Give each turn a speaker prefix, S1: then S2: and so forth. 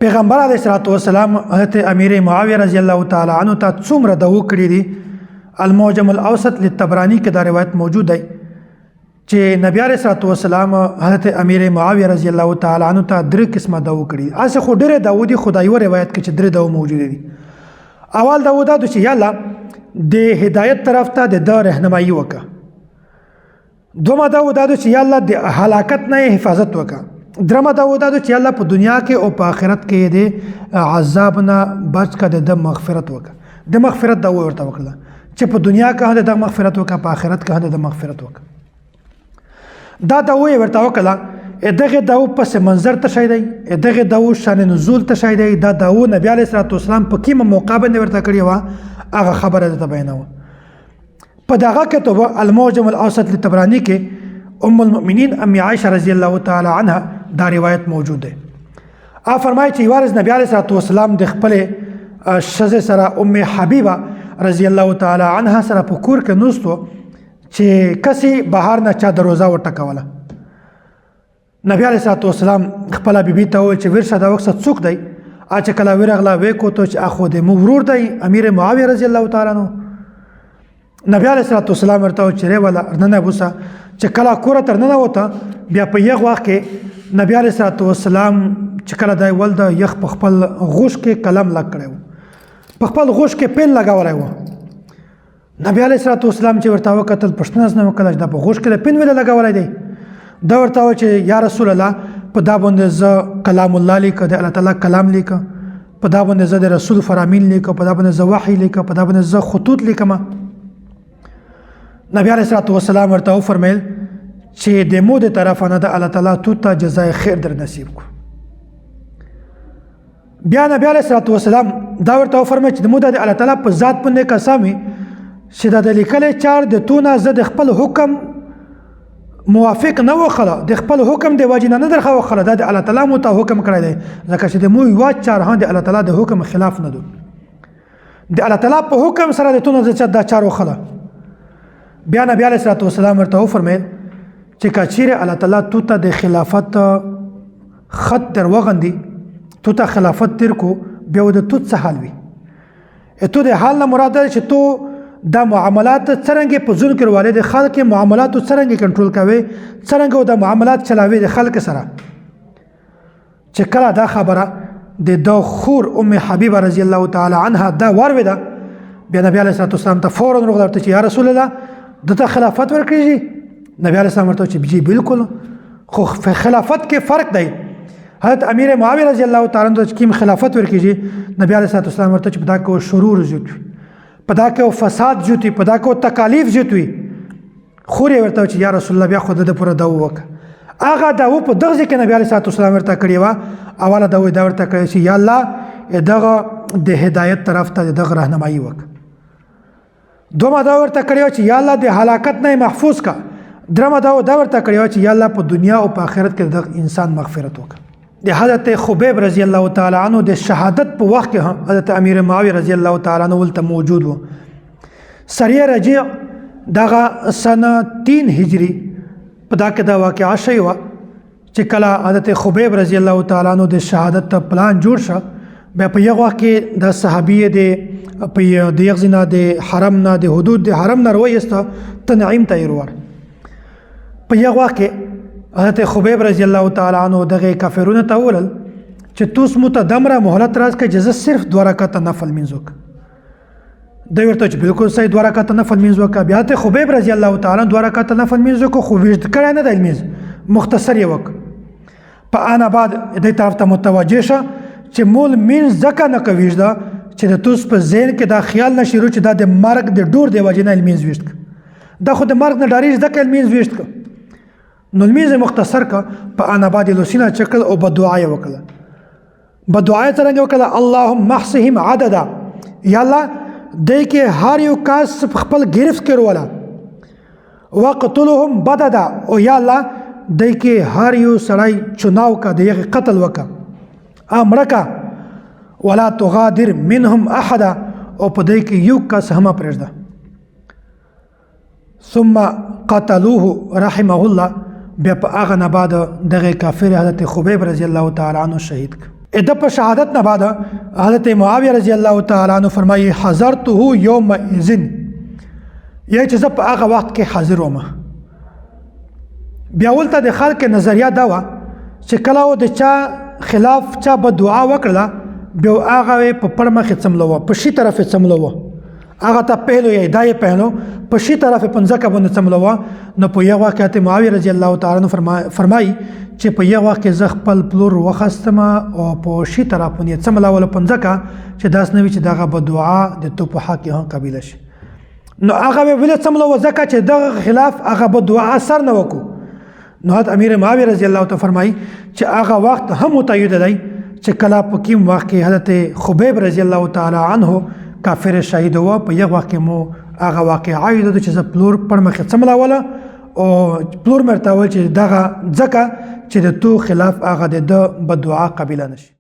S1: پیغمبر علیه الصلاۃ والسلام حضرت امیر معاویه رضی الله تعالی عنہ ته څومره دعوه کړې دي. المعجم الاوسط للطبراني کې دا روایت موجود دی چې نبی علیه الصلاۃ والسلام حضرت امیر معاویه رضی الله تعالی عنہ ته درې قسمه دعوه کړې. اسه خو ډېره دعوه دي، خدای یو روایت کې چې درې دعوه موجود دي. اول دعوه دا چې یا الله د هدایت طرف ته د رهنمایي وکړه. دومه دا ودا چې یا الله د هلاکت نه حفاظت وکړه. درمه دا ودا چې الله په دنیا کې او په آخرت کې د عذاب نه بچ کړه، د مغفرت وکړه. د مغفرت دا ورته وکړه چې په دنیا کې هم د مغفرت وکړه، په آخرت کې هم د مغفرت وکړه. دا دا ورته وکړه. دغه داو پس منظر ته شي دی، دغه داو شان نزول ته شي دی. دا داو نبی علیه الصلاه والسلام په کومه موقع باندې ورته کړی و، هغه خبره ده بیانوه. په دغه کتاب المعجم الاوسط للطبراني کې ام المؤمنین ام عائشه رضی الله تعالی عنها دا روایت موجود دی. ا فرمایي چې وارث نبی علیه الصلاه والسلام د خپل شزه سره ام حبیبه رضی الله تعالی عنها سره په کور کې نوستو چې کسي بهر نه چا دروازه وټکوله. نبی علیه الصلاه والسلام خپل بیبي ته وویل چې ورشه دا وخت څوک دی؟ چې کله ورغله وې کوته چې اخو د مو ورور دی امیر معاویه رضی الله تعالی عنہ. نبی علیه الصلاه والسلام ورته چې ری ولا ننه بوسه. چې کله کور تر ننه وته بیا په یغ وخت کې نبی علیه الصلاه والسلام چې کله دی ول د یخ په خپل غوښ کې قلم لګ کړی و، په خپل غوښ کې پین لګولی و. نبی علیه الصلاه والسلام چې ورته وکتل پوښتنه نه وکړه چې دا په غوښ کې د پین ولې لګولی دی؟ دا ورته وویل چې یا رسول الله په دا باندې زه کلام الله لیکه، د الله تعالی کلام لیکه، په دا باندې زه د رسول فرامین لیکه، په دا باندې زه وحی لیکه، په دا باندې زه خطوط لیکم. نبی علیه الصلاه والسلام ورته وفرمیل چې د مو د طرفه نه د الله تعالی تو ته جزای خیر در نصیب کو. بیا نبی علیه الصلاه والسلام دا ورته وفرمایل چې د مو د الله تعالی په ذات باندې قسم وي چې دا د لیکلې چار د تونه زه د خپل حکم موافق نه وخله، د خپل حکم د وجې نه نه درخه وخله، دا د الله تعالی مو ته حکم کړی دی، ځکه چې د مو یوه چار هم د الله تعالی د حکم خلاف نه دو. د الله تعالی په حکم سره د تونه زه دا چار وخله. بیا نبی علیه الصلاه والسلام ورته وفرمایل چې کچېرې الله تعالی تو ته د خلافت خط در وغندي، تو ته خلافت تیر کو، بیا د تو څه حال وي؟ ته د حال نه مراد ده چې تو دا معاملات څرنګه په ځون کې والي د خلک معاملاتو څرنګه کنټرول کوي، څرنګه د معاملات چلاوي د خلک سره. چې کله دا خبره د د خور ام حبیبه رضی الله تعالی عنها دا ورویده، بیا نبی علیه الصلاه والسلام ته فورا ورغله ورته چې یا رسول الله دته خلافت ورکړي. نبی علیه السلام ورته چې جی بالکل، خو خلافت کې فرق دی. حضرت امیر معاویه رضی الله تعالی عنہ چې کوم خلافت ورکړي، نبی علیه الصلاه والسلام ورته چې په دا کې شرور زیات وي، په دا کې فساد زیات وي، په دا کې تکالیف زیات وي. خور یې ورته چې یا رسول الله بیا خو د پوره دعوه وکړه. هغه دعوه په دغه ځای کې نبی علیه الصلاه والسلام ورته کړې وه. اوله دعوه دا ورته کړې چې یا الله دغه د هدایت طرف ته دغه رهنمایي وکړه. دومه دا ورته کړې وه چې یا الله د هلاکت نه محفوظ کړه. درمه دا دا ورته کړې وه چې یا الله په دنیا او په آخرت کې دغه انسان مغفرت وکړه. د حضرت خبیب رضی الله تعالی عنہ د شهادت په وخت کې هم حضرت امیر معاویه رضی الله تعالی عنہ ولته موجود و. سریه رجیع دغه سنه 3 هجری په دا کې دا واقعه شوې وه چې کله حضرت خبیب رضی الله تعالی عنہ د شهادت ته پلان جوړ شو، بیا په یو وخت کې د صحابي د په د یغزنا د حرم نه د حدود د حرم نه رويسته تنعیم ته ور. په یو وخت کې حضرت خبیب رضی الله تعالی عنہ دغه کافرونو ته وویل چې توس مو ته دمره مهلت راز کې چې زه صرف دوه رکعته نفل مینځ وکړم. دی ورته چې بالکل صحیح، دوه رکعته نفل مینځ وکړه. بیا ته خبیب رضی الله تعالی دوه رکعته نفل مینځ وکړه، خو ویشت کړی نه دی لمونځ، مختصر یې وکړ. په انا بعد دې طرف ته متوجه شه چې مول مینځ ځکه نه کوي دا چې د توس په ذهن کې دا خیال نشي چې دا د مرګ د ډور دی وجې نه لمونځ ویشت کړ، دا خو د مرګ نه ډارېږي ځکه لمونځ ویشت کړ. نو لمونځ یې مختصر کړ، په انا بعد یې لوسینه چکل او بدعا یې وکړه. بدعا یې څرنګه وکړه؟ اللهم احصهم عددا، یا الله دی کې هر یو کس خپل گرفت کې وروله، وقتلهم بددا، او یا الله دی کې هر یو سړی چناو کا، د یغه قتل وکا امرکا، ولا تغادر منهم احدا، او په دې کې یو کس هم پرېږده. ثم قتلوه رحمه الله، بیا په هغه نه بعد دغه کافر حضرت خبیب رضی الله تعالی عنہ شهید ک. د په شهادت نه بعد حضرت معاویه رضی الله تعالی عنہ فرمایي حضرته یوم اذن، یا چې زه په هغه وخت کې حاضر وم. بیا ولته د خلک نظریه دا وه چې کله و د چا خلاف چا به دعا وکړله، بیا هغه په پړ مخې څملوه، په شي طرف یې څملوه، هغه ته پهلو یې دا یې پهلو په شي طرف یې په مځکه باندې څملوه. نو په یو وخت کې حضرت معاویه رضی الله تعالی عنہ فرمایي چې په یو وخت کې زه خپل پلور وخستم او په شي طرف باندې څملوله په مځکه، چې داسې نه وي چې دغه به دعا د تو په حق کې هم قبیله شي. نو هغه ویل څملوه ځکه چې دغه خلاف هغه به دعا اثر نه وکړو. نو حضرت امیر معاویه رضی الله تعالی فرمایي چې هغه وخت هم متعید دی چې کله په کیم وخت کې حضرت خبیب رضی الله تعالی عنه کافر شهید و، په یو وخت کې مو هغه واقعه یاد چې زه پلور پر مخ څملاوله او پلور مرته ول چې دغه ځکه چې د تو خلاف هغه د بدعا قبیله نشي.